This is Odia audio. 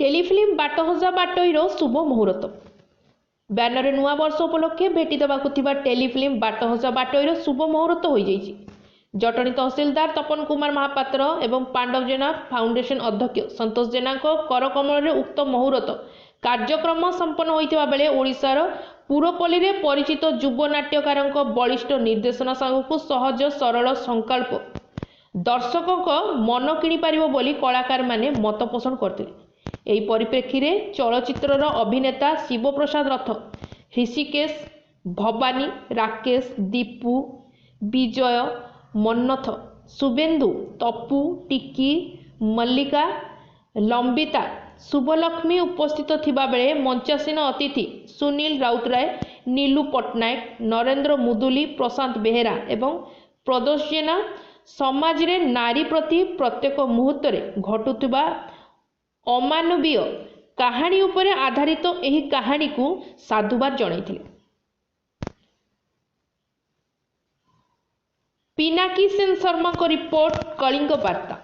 ଟେଲିଫିଲ୍ମ ବାଟହଜା ବାଟୋଇର ଶୁଭ ମୁହୂର୍ତ୍ତ। ବ୍ୟାନରରେ ନୂଆବର୍ଷ ଉପଲକ୍ଷେ ଭେଟି ଦେବାକୁ ଥିବା ଟେଲିଫିଲ୍ମ ବାଟହଜା ବାଟୋଇର ଶୁଭ ମୁହୂର୍ତ୍ତ ହୋଇଯାଇଛି। ଜଟଣୀ ତହସିଲଦାର ତପନ କୁମାର ମହାପାତ୍ର ଏବଂ ପାଣ୍ଡବ ଜେନା ଫାଉଣ୍ଡେସନ ଅଧ୍ୟକ୍ଷ ସନ୍ତୋଷ ଜେନାଙ୍କ କରକମଳରେ ଉକ୍ତ ମୁହୂର୍ତ୍ତ କାର୍ଯ୍ୟକ୍ରମ ସମ୍ପନ୍ନ ହୋଇଥିବା ବେଳେ ଓଡ଼ିଶାର ପୁରପଲ୍ଲୀରେ ପରିଚିତ ଯୁବ ନାଟ୍ୟକାରଙ୍କ ବଳିଷ୍ଠ ନିର୍ଦ୍ଦେଶନା ସାଙ୍ଗକୁ ସହଜ ସରଳ ସଂକଳ୍ପ ଦର୍ଶକଙ୍କ ମନ କିଣିପାରିବ ବୋଲି କଳାକାରମାନେ ମତ ପୋଷଣ କରିଥିଲେ। ଏହି ପରିପ୍ରେକ୍ଷୀରେ ଚଳଚ୍ଚିତ୍ରର ଅଭିନେତା ଶିବପ୍ରସାଦ ରଥ, ହୃଷିକେଶ, ଭବାନୀ, ରାକେଶ, ଦୀପୁ, ବିଜୟ, ମନ୍ମଥ, ଶୁଭେନ୍ଦୁ, ତପୁ, ଟିକି, ମଲ୍ଲିକା, ଲମ୍ବିତା, ଶୁଭଲକ୍ଷ୍ମୀ ଉପସ୍ଥିତ ଥିବାବେଳେ ମଞ୍ଚାସୀନ ଅତିଥି ସୁନୀଲ ରାଉତରାୟ, ନୀଲୁ ପଟ୍ଟନାୟକ, ନରେନ୍ଦ୍ର ମୁଦୁଲି, ପ୍ରଶାନ୍ତ ବେହେରା ଏବଂ ପ୍ରଦୋଷ ଜେନା ସମାଜରେ ନାରୀ ପ୍ରତି ପ୍ରତ୍ୟେକ ମୁହୂର୍ତ୍ତରେ ଘଟୁଥିବା ଅମାନବୀୟ କାହାଣୀ ଉପରେ ଆଧାରିତ ଏହି କାହାଣୀକୁ ସାଧୁବାଦ ଜଣାଇଥିଲେ। ପିନାକୀ ସେନ ଶର୍ମାଙ୍କ ରିପୋର୍ଟ, କଳିଙ୍ଗ ବାର୍ତ୍ତା।